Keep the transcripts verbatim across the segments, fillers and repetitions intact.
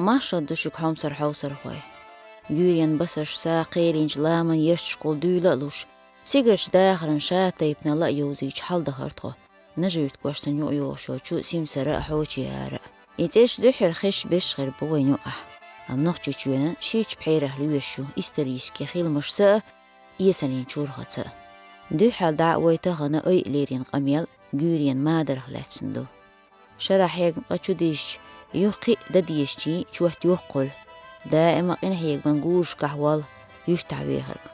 Маршал ду шуьга, хьомсара хьовсархой. Гуьйренан басарш сагӀа кхелинчу ламан ярташкахула дуьйла а луш, сигарчу дахаран ша тайпанал а йовзийча хьаладахара тхо, Нажи-Юьртан кӀоштан юкъайогӀуш йолчу Симсара а, Хьочи-Гара а. И цӀераш дуьххьара хезаш берш хир бу вайна юкъахь. Амма Нохчийчоьнан ширачу пхьерах лоьшуш ю исторически хиламашца а, эсалан чурхаца а. Дуьххьара дӀа а вай тахана айа лерина къамел Гуьйренан мадарх лаьцна ду. Шарахь хьегна къа чу дисча, юха кхин а дан дезачийн чот йоккха хуьлу, даима къинхьегаман гужашкахь волу юьртахь вехарг.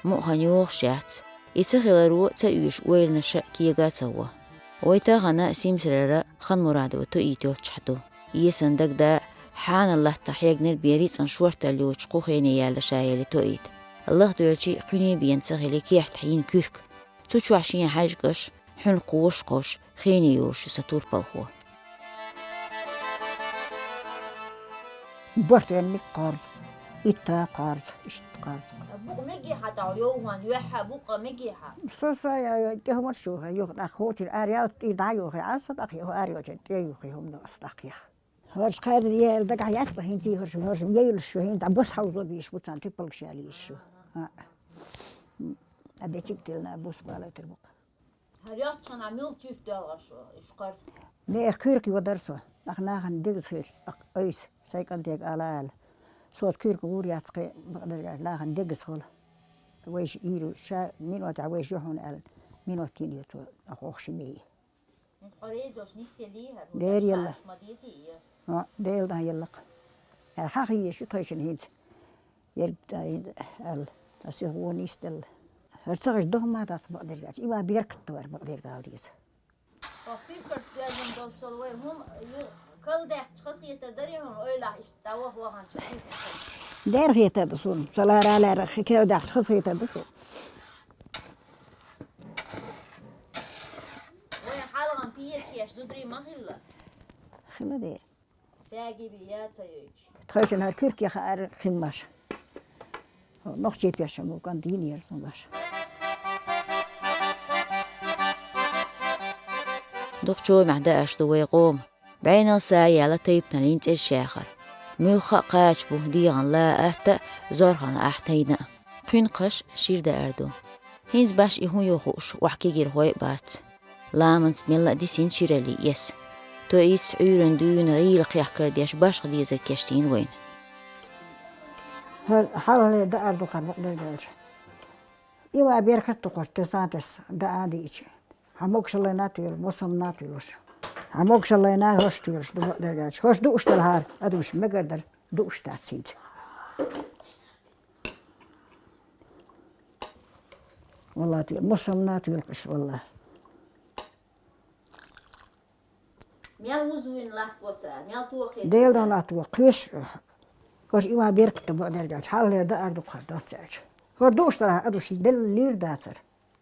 Мукъа хан йогӀуш яц, и ца хиларо ца оьшу ойланаш а, кега а ца во. Вай тахана Симсарара Ханмурадова Тоит йолччахь ду. Эсан дагадеа, хьанал латтахь хьегнарг бен рицкъан шорталла йоцуш кху хене яьлла ша елла Тоит. Лахдоьлчий кхуьне бена ца хили кехат хьийна куьрк. Цу чохь шен хьаьжкӀаш, хьуьнан кхоша кхуьссуш, хене йолуш ю сан турпалхо. Борт венниг кхарза, итта кхарза, иштта кхарза. Букъа мегий хьан тӀехь йовхана, юьхь а букъа мегий хьан? Со, со, я, я, тӀехь марш ю хьан, юха тӀаккха хӀокхуьра ара ялта тӀе дӀа ю хьан, аса тӀаккха юха ара йолчу тӀе ю хьан, хӀума ду аса тӀаккха яха. ХӀорш кхаьрда яьлла дагахь яц бан хӀинца, хӀорш, хӀорш яйулаш ю хӀинца, дӀа бус хьовзо бийш бу царна, туьпалгаш ял йиш ю. ХӀаъ. А бечиг тилна бус балайтар бу-кх. ХӀара йоццу ханахь муьлхачуьрта доьлхуш шу, уьш кхарза? Нехан куьрка йодар со, ахь нахана дегаза хилча, ахь айса, сайн кӀантега ала аьлла. Со куьрка гӀур яц кхин, бакъдерг аьлча, нахана дегаза хуьлу. Вайша ийр, ша минотехь вайша ю хьуна аьлла, минот йина ю цо, ахь хӀокху ши бейи. ХӀинца хьо резош нисъеллий хӀара? Дера елла. Ма дезий и? ХӀаъ, Дела дан елла-кх. Хьан хьан хиеш ю тхайшина хӀинца? Ерг дан аьлла, сан сиха вон нисделла. ХӀара ца хезча доху ма дац бакъдерг аьлча. И ма беркат ду хӀара бакъдерг ала деза. Хьо куьркаш доьзна долуш долу вай хӀума ю, кал даьккхича хазахетар дарий хьуна, ойлахь иштта дӀаваха ваханчу куьркаш? Дера хетар ду суна. Ца лара а лара, кал даьккхича хазахетар ду шу. Вайн хьалхана пеш еш зударий ма хилла? Хилла дера. Саьгий бен я ца йойтуш? Тхайшина хӀара куьркех ара химмаш. Нохчий пешан бу, кӀант йинера зумаш. Дукха чомехь дааша ду вай къоман. БӀенал са яьлла тайпаналлин цӀераш яхар. Муьлхха а кхача бу дегӀан ла а, атта а, зорхана ахь тайна а. Кхуьнкхаш шира даар ду. ХӀинца баш и хӀун ю хууш, охьа кегийрхой а бац. Ламанца мелла а дисина шираллий эс. Тоица Ӏуьйранна дуьйна гӀийла кхехкар деш башха дезарг кечдийна вайна. ХӀара хьалхалера даар ду хӀара бакъдерг аьлча. И ма беркат ду хӀорш, тесна тесна даа а диъча. Хьан могашаллина а туьйлуш, мосамна а туьйлуш. Хьан могашаллина а хӀорш туьйлуш ду бакъдерг аьлча. ХӀорш дууш делахьара, адамаш мегар дара, дууш дац хӀинца. Валлахь, туьйла, мусамна а туьйлуш, валлахь. Мел вузавина латтаво цара, мел тохе. Дела дан латтаво, кхеш. ХӀорш и ма беркат ду бакъдерг аьлча, хьалхалера даар ду хӀара доцца аьлча. ХӀорш дууш делахь, адамаш делла лийр дацара.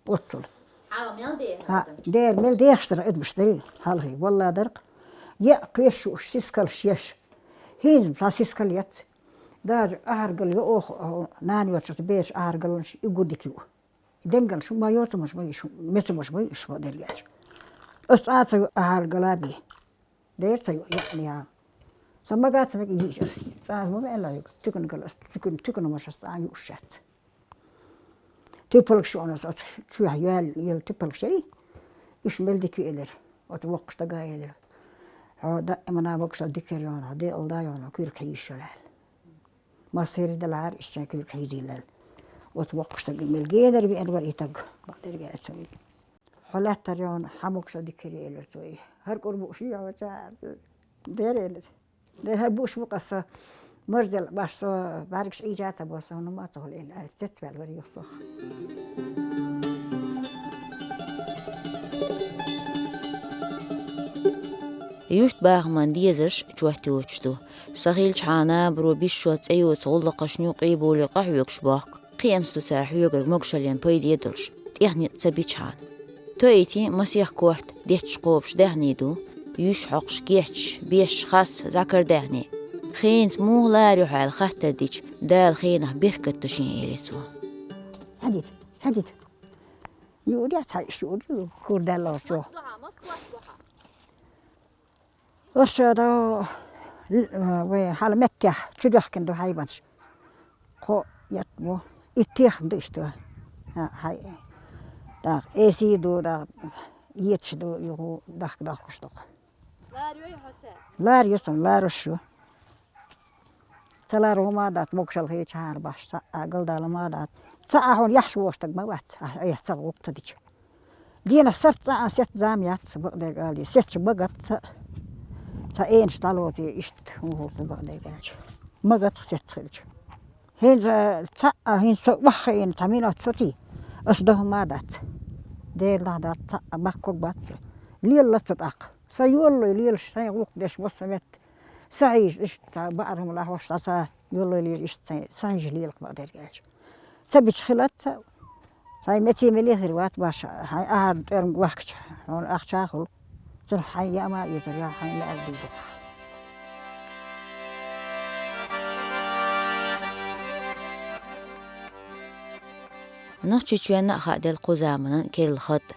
Оццул. Хьалха мел деха? ХӀаъ, дера мел дехаш дара адамаш дарий, хьалхий, валлахь дара-кх. Яа кхеш шу уьш, сискалш еш. ХӀинца цхьа сискал яц. Даже ахьаргал йо оха, нана йоцуш бераш ахьаргалланаш и гу дика ю. Демгалш ма йоцамаш ма йиш, мецамаш ма йиш бакъдерг аьлча. Ас цкъа а ца йо ахьаргала бен. Дера ца йо, яа, яа. Сан мага ца мега йиш ас. ЦӀаза ма веана юг. Туькан гал ас, туькан, туьканамаш ас цӀа юуш яц. Туьпалгаш оцу чоьхьа йоьлла, йоьлла туьпалгаш яри. Уьш мел дика ю элира. Оцу воккхуш дага элира. Хьо даимана воккхуш дика яр йоьна, хьо декъал да йоьна, куьрка хьийзаш йолу аьлла. Массерий делахьара иштта шайн куьрка хьийзийла аьлла. Оцу воккхуш дага мел генара веана вара и таг, бакъдерг аьлча. Хьо лаьттар йоьна, хьан могуш дика яр элира цо и. ХӀара кӀур бууш ю хьо ча, дера элира. Дера хӀара бууш бу-кх аса, марзел баш со, бӀаьргаш Ӏийжа ца бо со, хӀума ма ца хуьлу элира, аьлла, цецваьлла вара юха сох. Юьртбахаман дезарш чот йоцуш ду. Сан хилча хьан набаро бишшот цӀе йоцу гӀуллакхашна юкъе болий къахьоьгуш бохку. Кхиамца ду цара хьоьгург могушаллин пайде долуш, тӀехь ницкъ ца бичхьана. Тоитин масех корта детташ кхобуш даьхний ду, юьш хьокхуш гечдеш, беш, хас, зӀакар даьхний. Хенаца муха лара ю хьо аьлла хаттар дича, Дала хенах беркат до шен, элира цо. Хьадита, хьадита. Юурехь цхьа иш юур ю, хӀур даьлла гӀорчохь. Оршадо Л-, вай хьала меттехь чу доьхкина ду хьайбанаш. Кхо етт бу. Итт техна ду иштта. Хьа-, хьай-, дагӀа эсий ду, дагӀа еташ ду, юху дахка дохкуш ду. Лар ю сан, ларуш ю. Ца лар хӀума дац, могушалла хийча хьара баш, цхьа а галдала ма дац. Цхьа а хьуна яхьаш вохуш стаг ма вац, а, э, ца гӀуллакх ца дича. Дена сарт цхьа а сет зама яц, бакъдерг ала деза. Сетча бага ца, ца энаш дӀалоций иштта, хӀун хӀур ду бакъдерг аьлча. Мага ца сет хилча. ХӀинца цхьа а, хӀинца со ваххийна цхьа минот со ти, ас доху ма дац. Дела дӀа дац, цхьа а баккхург бац. Лелла ца тӀаккха. Сан йоллой лелаш, сайн гӀуллакх деш, массо а метта. Сан хьийжа, иштта баарам лахьош, сан йоллой лелаш, иштта сайн, сан хьийжа лелакх бакъдерг аьлча. Ца бича хилац, сайн меций меле хир вац баш, хьайн ахьарна тӀоьрмаг вахкача, хьуна ахча а хуьлу. Цунах хьайн яа ма а оьцур, я хьайн лаьара дийр ду. Нохчийчоьнна а хааделла кху заманан керла хатӀ.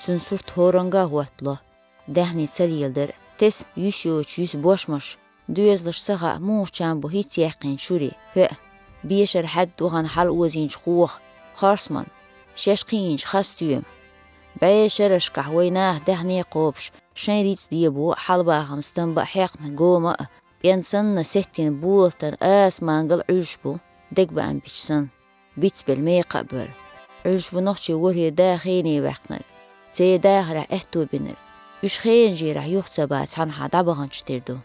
Цуьнан сурт хӀоранга а хӀоттало. Даьхни ца леладар, тесна йиш йоцуш юьсу бошмаш, доьзалш ца хаьа муха чам бу хӀинца яьккхина шури, хӀоьа, бешара хьаьдда вахана хьала озийначу хоха, хорсман, шаьш кхиийначу хас стоьма. БӀе шерашкахь вай наха даьхне а кхобуш, шайн рицкъ дебо а, хьалабахамца стамба а хьекхна гома а, пӀен санна сеттина болатан аса мангал Ӏуьллуш бу, дегабаам бича санна. Бицбелла мекха а бара. Ӏуьллуш бу нохчий ворхӀе да хене ваьккхинарг. Церан дахарехь аьтто бинарг. Уьш хенан жерахь юха ца бац, цхьанхьа дӀабаханчу тера ду.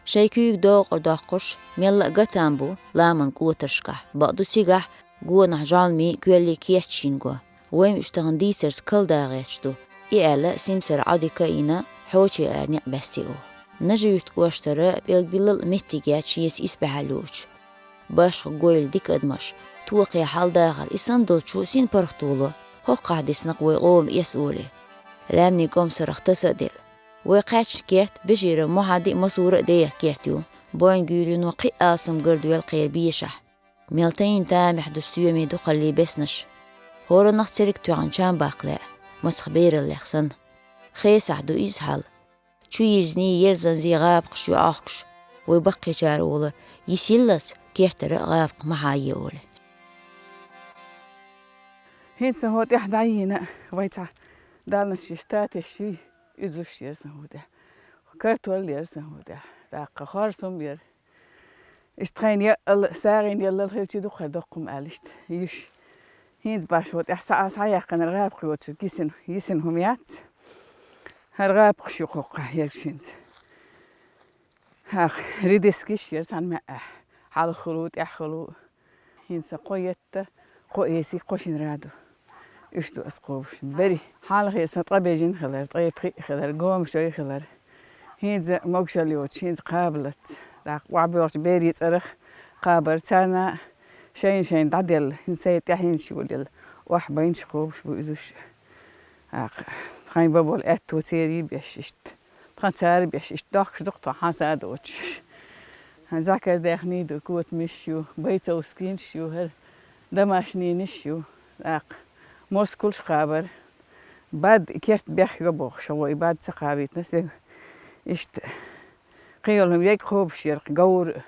Шайн куьйга доккхур доккхуш, мелла а гатам бу ламан кӀотаршкахь, бакъду цигахь, гонахь жӀалмий, коьллий керташ йина го. Вайна уьш тахана дийцарца калда гӀерташ ду, и аьлла, симсара Ӏодика а йина, хьоче ара некъ баьсти оха. Нажи-Юьртан кӀоштара пӀелг биллал а меттиг яц шеца исбаьхьалла йоцуш. Башха гойла дика адамаш, тохе хьаладахар, и санна долчо син паргӀатоло, хӀокхахь дисна-кх вай къоман эс олий. Лаьмнийн КӀомсарах таса а делла. Вай кхаьчна керт Бежиров Мухьади а, Масура а деха керт ю, Бойнгуьйрено кхин а алсам гар доьлла кхеран бешахь. Мел тайна тамехь ду стоьмийн дукхаллин беснаш. ХӀораннах церг тоьхна чам баккха лаьа, мацах бераллех санна. Хесахь ду иза хьал. Чу йирзиний, ерзанзий гӀабакхаш ю Ӏохкуш, вай баккхийчара олу, йисиллалц кертара гӀабакх ма хьае олий. ХӀинца хӀо тӀехь дӀайийна, вай цхьа далнаш йиш татеш ший, уьзуш яра сан хӀу тӀехь. Картол яра сан хӀу тӀехь, тӀаккха хорсум яра. Иштта тхайна яъал, сагӀина яллал хилчи дукха доккхум аьлла иштта, йиш. ХӀинца баш хӀо тӀехь схьа, схьаяьккхинарг гӀабакх йоцург йисина, йисина хӀума яц. ХӀара гӀабакхаш ю кхоккха ергаш хӀинца. ХӀаха, редиска йиш яра цхьана маьӀӀехь. Хьалха хуьлу, тӀаьхьа хуьлу. ХӀинца кхо етта, кхо эсий, кхо шина ра ду. Уьш ду ас кхобуш. Бери. Хьалхе сан ткъа бежина хилар, ткъе пхиъ хилар, гома шой хилар. ХӀинца могушалла йоцуш, хӀинца кхабалац. ТӀаккха охьабоьлхучу берийн цӀарах кхабар царна шайна-шайна дӀаделла, хӀинца сайн тӀаьхьенаш йолаелла. Охьабайнаш кхобуш бу иза уьш. ТӀаккха тхайн бан болу аьтту церий беш иштта. Тхан цара беш иштта дохкуш ду-кх тхо хьан са а доцуш. Закардаьхний ду, котамаш ю, бойцовскийнаш ю, хӀара домашнийнаш ю. ТӀаккха мускулш кхабар. Бад и керт бехйо бохуш, хӀо и бад ца кхабийтина ас. Иштта кхин йолу хӀума ерг кхобуш яра-кх, говр.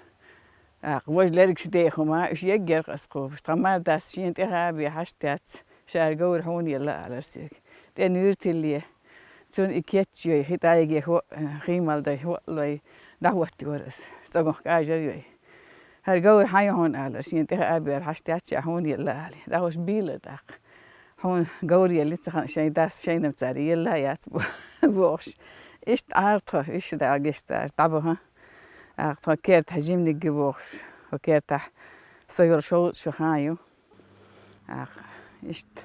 ТӀаккха важа лергаш деха хӀума, уьш ерггера-кх ас кхобуш. Тхан ма-дас шена тӀе хаа бен хьашт яц, шара говр хьуна елла алар соьга. ТӀе нуьйр тилле. Цунна и кечйой, хи тӀайге хӀо-, хи мал дай хӀоаллой, дӀахӀоттайора ас. ЦӀогах кӀажар йой. ХӀара говр хьан ю хьуна алар, шена тӀе хаа бер хьашт яц ша хьуна елла али. ДӀахӀуш бийла тӀаккха. Хьуна говр елли ца хан шайн дас, шайнам цара елла яц бо-, бохуш. Иштта Ӏара тхо, иштта дӀа гешта дӀабаха. ТӀаккха тхо кертахь жиманиг ю бохуш. Хьо кертахь со йолу шовзткъа шо хан ю. ТӀаккха иштта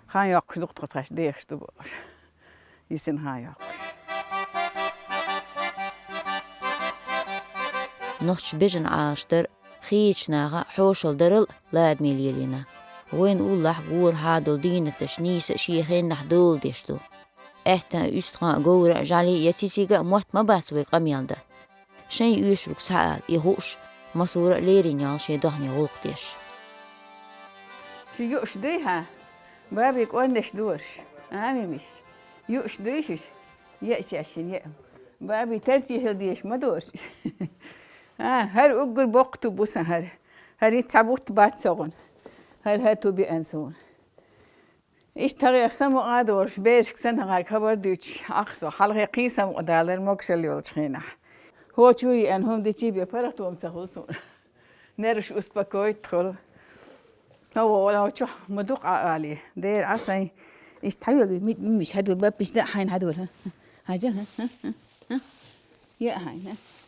хан йоккхуш ду-кх тхо, тхаьш дехаш ду бохуш. Йисина хан йоккхуш. Нохчаша бежана Ӏалашдар хийрачу наха хьошалла дарал а ладаме лелийна. Вайна уллохь гонахьа долу дийнаташ нийса а шен хеннахь доладеш ду. Аьттан а, уьстагӀан а, говра а, жӀаьлин а я цициг а мотт ма бац вай къамел дан. Шайн оьшург схьаала, и хууш, Масура а леррина йолу шен дохне гӀуллакх деш. Шу юуш дуй хьан? Баби кӀорнеш дораш. Амимиш. Юуш дуй шиш? Еа шаьшшина еа. Баби тарчий хила дезаш ма дораш. А, хӀара уггар боккха ту бу сан хӀара. ХӀара итт цхьа бутт бац согӀун. ХӀара хӀара ту биан суна. Иштта хьагӀех самукъа а долуш, берашка санна хьагӀар хабар дуьйцуш, ахсо, хьалхе кхин самукъа далар могашалла йолчу хенахь. ХӀо чу йиъна хӀума дичи бен паргӀатом ца хуьлу суна. Нерваш успокоить хуьлу. ХӀо, вала, хӀо чохь ма дукха Ӏа алий. Дера Ӏа сайн. Иштта хьайолу, ми-, ми-, миш хьадур, баппиш да хьайна хьадур, хӀа? Хьажа, хӀа? Хьа? Хьа? Хьа? Яа хьайна, хӀа?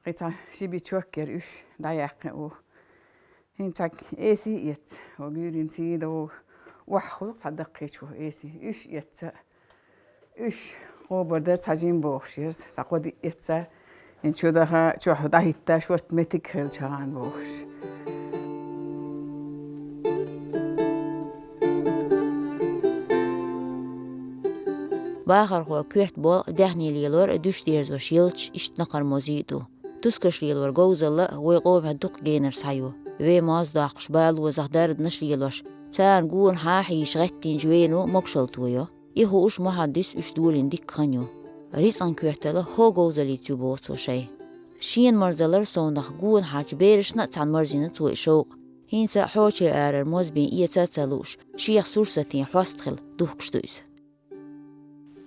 Кхин цхьа ши би чоккер уьш дӀаяьккхина ву. ХӀинца эси эцна, хӀо гуьйрин сий дан ву. Охьахуьлу цхьа даккхийчу эси. Уьш эцна. Уьш къобар дан цхьа жим бохуш ерза, цхьа кхо ди эцна. ХӀинца чу даха, чохь дӀахӀитта шорта меттиг хилчахьана бохуш. Бахархо коьрта болх а, даьхни лелор а дуьш дерзош елча, иштта накхар мозий а ду. Тускаш лелор говзалла а вай къомехь дукха генара схьайо. Вен моз доккхуш, балозах дарбанаш лелош, царна гонахьа хьийзаш гӀеттинчу вено могашалла тойо. И хууш Мухьаммадис уьш долийна дикка хан ю. Рицкъан коьртала хӀо говзаллица ю боху цо шайн. Шена марзаллара совнах гонахьарчу берашна а цхьаьна марзина цо и шовкъ. ХӀинца а хьоче арара мозбен эца а ца лууш, шех сурсатийн хьоста хила духкуш ду иза.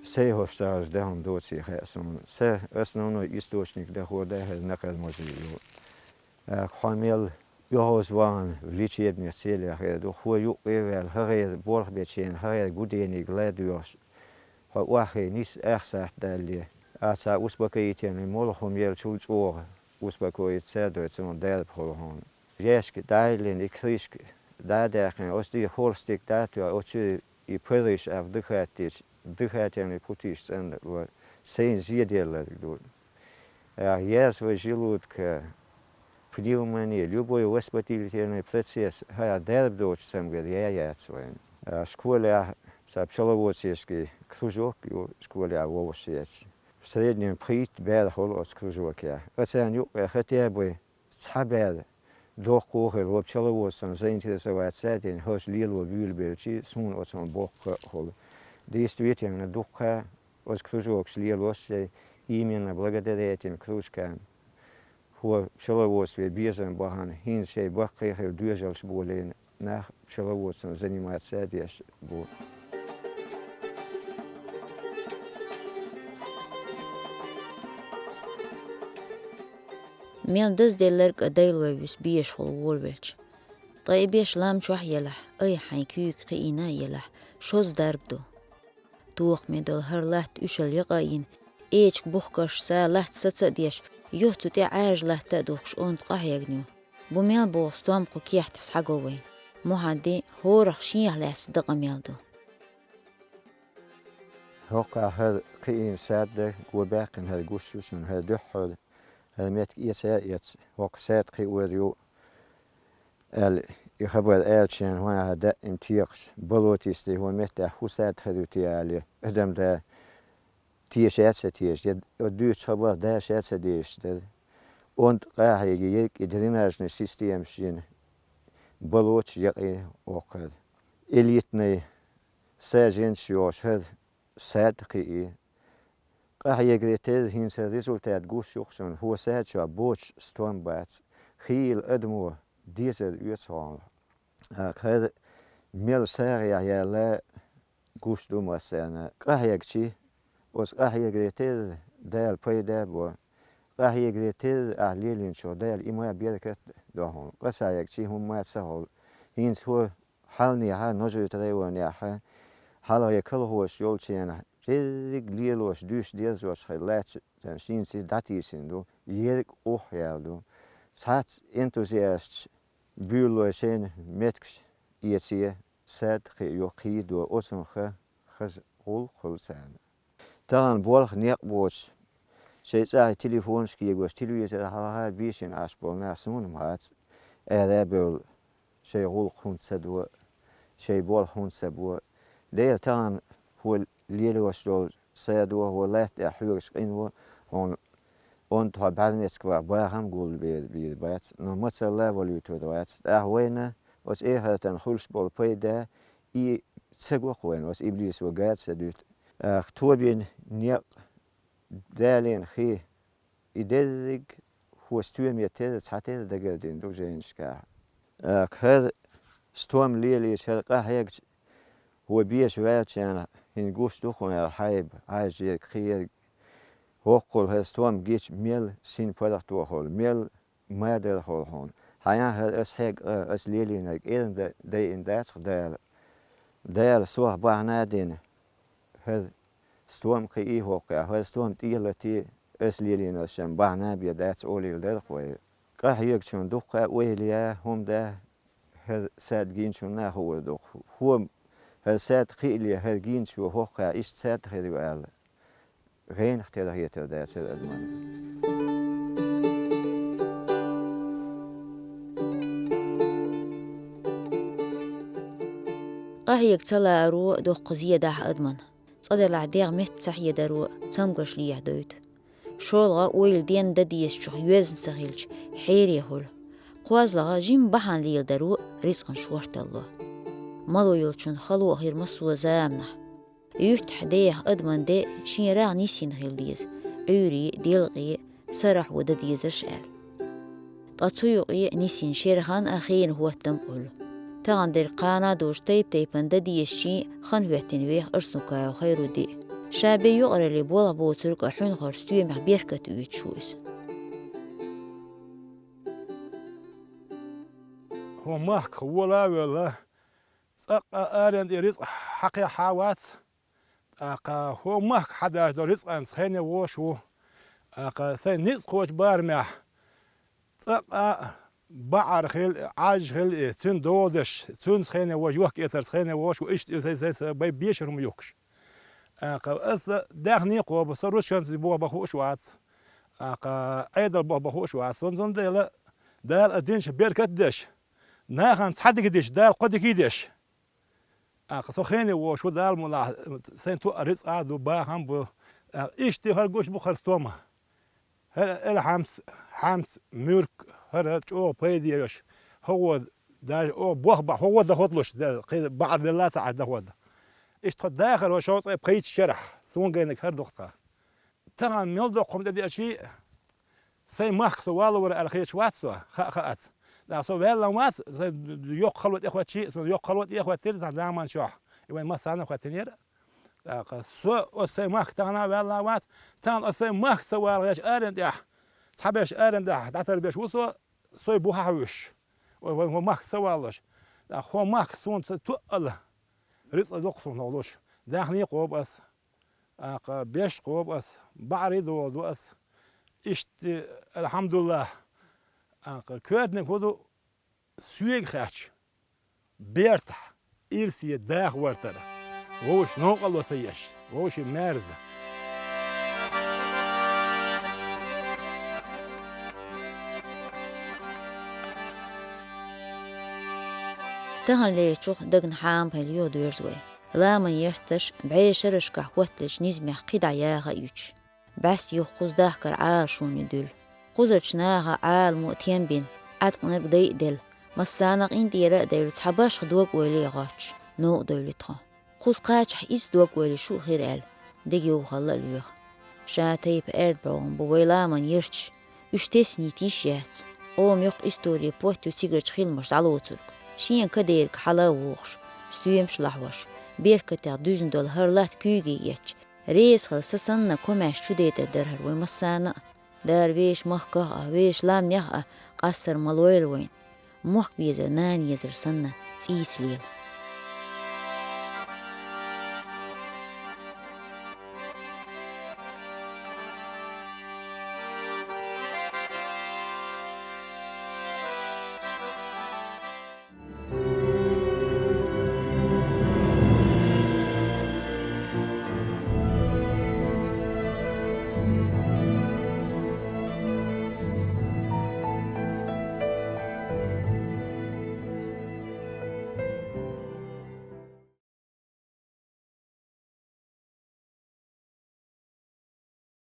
Сайн хӀорш цагӀаш дан хӀума доций хаьа суна. Сан основной источник дохода хӀара накхар мозий ю. Аьлла, хьо мел оьгӀаз вахана в лечебных целях хир ду, хӀо юккъе а ваьлла, хӀара болх бечу хенахь, хӀара гудениг ладоьгӀуш, хьо охьахиъна нисса ах сахьт далале, ахьа цхьа успокоительный молха хӀума елчул чӀогӀа успокоиться а дой, цунах дарба хуьлу хьуна. Яьшка дӀайиллина и крышка дӀа а даьккхина, оцу тӀе холстик дӀа а тоьхна, оцу чуьра и парыш а вдыхать дича, дыхательный путиш цӀанлур, сайна зеделларг ду. Язва желудка, пневмония, любой воспалительный процесс, хӀара дарба доцучу цамгар я яц вайн. Школехь сан пчеловодческий кружок ю, школехь вовшах ецна. В среднем пхийтта бер хуьлу оцу кружокехь. Аса царна юккъе хотя бы цхьа бер доккхо хила, хӀо пчеловодством заинтересоваться а дина, хӀорш лело буьйлабелчий, суна оцунна боккха а хуьлу. Действительно, дуккха оцу кружокаш лелош сайн, именно благодаря этим кружкам, хӀо пчеловодстве безам бахана, хӀинца шайн баккхий хила доьжалш болийна нах пчеловодством заниматься а деш бу. Мел дазделларг а дайлой вуьсу бешахула волавелча. Ткъа и беш лам чохь елахь, айхьа хьайн куьйга кхиийна а елахь, шозза дарба ду. Тохаме долу хӀара латта уьшалла якъа а йина, эчиг бухкарш са латта саца а деш, юха цу тӀе Ӏаьржа латта а духкуш онда къахьегна ю. Бу мел боху стом кху кехатехь схьаго вайн. Мухьаммадин хӀорах шех лаьцна дакъа мел ду. ХӀокху хӀара кхиийна сад дара, го баьккхина хӀара гуш ю шуна, хӀара дуьххьара, хӀара меттиг эца а эцна, хӀокху сад кхиор ю, аьлла, и хабар аьллачу хенахь, хӀун аьлла, даим текхаш, болотистый хӀун меттехь хӀун сад хир ю те, аьлла, адам да теша а ца теша, я дуьйцу хабар даша а ца дешаш дара. Онда къахьега ерг и дренажный системаш йина, болоташ якъий воккхара. Элитный саженцаш йолуш хӀара сад кхиий. Къахьегаре терра хӀинца хӀара результат гуш ю-кх шуна, хӀо сад чохь боцуш стом бац. Хийла адамо дезар оьцу хьуна. ТӀаккха хӀара мел сагӀехь яьлла гуш ду массарна. Къахьегчи, оцу къахьегаре терра Дала пайда а бо. Къахьегаре терра ахь лелийначух Дала и ма беркат а до хьуна. Къа сагӀегчи хӀумма а ца хуьлу. ХӀинца хӀо Хьалнехьа, Нажи-Юьртан районехьа, хьалхе колхозаш йолчу хенахь, дерриг лелош, дуьйш дерзош хир лаьтташ, шина цига дӀатийсина ду, ерриг къухьъяьлла ду. Цхьацца энтузиасташ буьйлалой шайна меттигаш эце, сад кхио, кхийдо, оцунах хаза гӀуллакх хуьлу царна. Тахана болх некъ боцуш, шайн цӀахь телефонаш кегош, телевизор хьалха бийшина Ӏаш болу нах суна ма хац, ара а бевлла, шайн гӀуллакх хӀунда ца до, шайн болх хӀунда ца бо. Дера тахана хӀо лелош долу садо, хӀо латта тӀехь хьоьгуш къино, хьуна онда хьо бӀаьрмециг ваха бахам гулбер бийр бац, но мацалла а валуьйтур вац. ТӀаккха вайна оцу эхартан хуьлуш болу пайда и ца го-кх вайна, оцу иблисо гар ца дуьту. ТӀаккха тобин некъ, далийна хи, и дерриг Лоппо стоьме тера, цхьатера дагардина ду жайнашкахь. ТӀаккха хӀара стом лелийча, хӀара къахьегча, хӀо беша ваьлчарна хӀинца гуш ду хьуна аьлла хьайба, хьаьжжерг, кхиерг. ХӀоккхул хӀара стом гича, мел син паргӀато хул, мел мадар хул хьуна. Хьаян хӀара ас хьегна, ас лелийнарг эрна да-, дайина дац-кх Дала. Дала сох бахьана а дина, хӀара стом кхиий хӀокху, хӀара стом тӀе а латий, ас лелийнарш-м бахьана а бен дац олийла дара-кх вай. Къахьегачунна дуккха а ойла я, хӀума да, хӀара сад гиначунна а хуур ду-кх. ХӀара сад кхиале, хӀара гиначо хӀокху иштта сад хир ю аьлла, гӀенах тера хетар дацара адаман. Къахьега ца лааро доккха зе дахьа адаман. Цкъа делахь дегӀ метта ца хьедаро цамгарш лехьадойту. ШолгӀа ойла денна дан дезачух йоьзна ца хилча, хьере хуьлу. КхозлагӀа жима бахьана леладаро рицкъан шорталло. Мало йолчун хало а хир массо а заманахь. Юьртахь, дехьа адаман де шен рагӀ нисйина хила деза, Ӏуьйре, делкъе, сарахьо дан дезарш аьлла. Ткъа цу юкъе нисйина шера хан а, хенан хӀоттам а хуьлу. Тахана дерг кхана а долуш тайп-тайпана дан дезачийн хан хӀоьттина веха Арсанукаев Хайрудди. Ша бен юкъаралле болх боцург а хьуьнхара стоьмех беркат оьцуш ву иза. ХӀун махках вола а велла, цӀаккха а аренда тӀе рицкъ хьакхехьа вац. ТӀаккха хӀун махка хьадажадо рицкъанца хене вогӀуш ву. ТӀаккха сайн ницкъ кхочу барамехь цӀаккха а баӀар хила, Ӏаж хила и, цуьнан дола деш, цуьнца хене вогӀуш, йохк-эцарца хене вогӀуш ву, иштта и сайн, сайн, сайн бай бешар хӀума юхкуш. ТӀаккха аса даьхни кхобу, со рушанца боху бан хууш вац. ТӀаккха Ӏедал боху бан хууш вац. Цундела Дала а динчу беркат а деш, нахана цхьа дика деш, Дала кхо дика а деш. ТӀаккха со хене вогӀуш ву, Дала мукъалахь, сайн тоъал рицкъа а ду, бахам а бу. ТӀаккха иштта хӀара гуш бу хӀара стома. ХӀара элхьамца, хьамца, муьрк, хӀара чӀогӀа пайде йолуш, хӀогӀо даже оха бох бахь, хӀогӀо доход луш, де, кхин баӀар делла а ца Ӏаш доход. Иштта тхо дахар вай шовзткъе пхийтта шарахь, суна гайниг хӀара ду-кх тхан. Тахана мел доккха хӀума тӀедеачий, сайн махка со валлавар аьлла хеташ вац со, хаа хаац. ТӀаккха со ваьллан вац, сайн йоккха хало тӀехӀоьттичий, суна йоккха хало тӀехӀоьттира цхьана заманчохь, и вайн массарна а хӀоьттинера. ТӀаккха со оцу сайн махка тахана а ваьлла вац, тахана оцу сайн махка ца вала гӀерташ аренда тӀехь, цхьаберш арендахь дӀатарбеш ву со, сой бухахь вуьсуш, вай, вай хӀун махка ца валлалаш. ТӀаккха хӀун махка суна ца тоъал рицкъа доккха суна луш. Даьхни кхобу ас. ТӀаккха беш кхобу ас, баӀарий доладу ас. Иштта, алхьамдулиллахӀ, тӀаккха коьртаниг хӀун ду, соьга хаьттича, бертахь, ирсе даха вартара, вовшашна новкъарло ца еш, вовшийн маьрза. Таханлерчух дагна хьамхийла юхадоьрзу вай. Ламан ярташ бӀе шарашкахь хӀотталучу низамех кхидӀа яха а юьтуш, бӀаьста юха кхуза дахкар Ӏалашонан дуьллу. Кхузарчу наха Ӏаламо а тем бина, Ӏаткъанарг дай а делла, массарна а къинтӀера а девлла, цхьа башха дог-ойла а гӀоттуш, новкъа девлла тхо. Кхуза кхачахь изза дог-ойла шу а хир аьлла, дегайовхалла а лоьху. Ша тайпа аьрда бӀогӀам бу вай ламан ярташ, уьш тесна йита йиш яц. Къоман йоккха истори потт ю цигарчу хиламаш дӀалоцург. Шена кадерг хьала а вохуш, стоьмаш а лахьош, беркатех дуьзна долу хӀара латта куьйге эцча, реза хила са санна комаьрша чудайтар дара хӀара вай массарна а. Дала вешан махках а, вешан ламанех а къастар ма лойла вайна. Мохк безар, нана езар санна, цӀийца лела.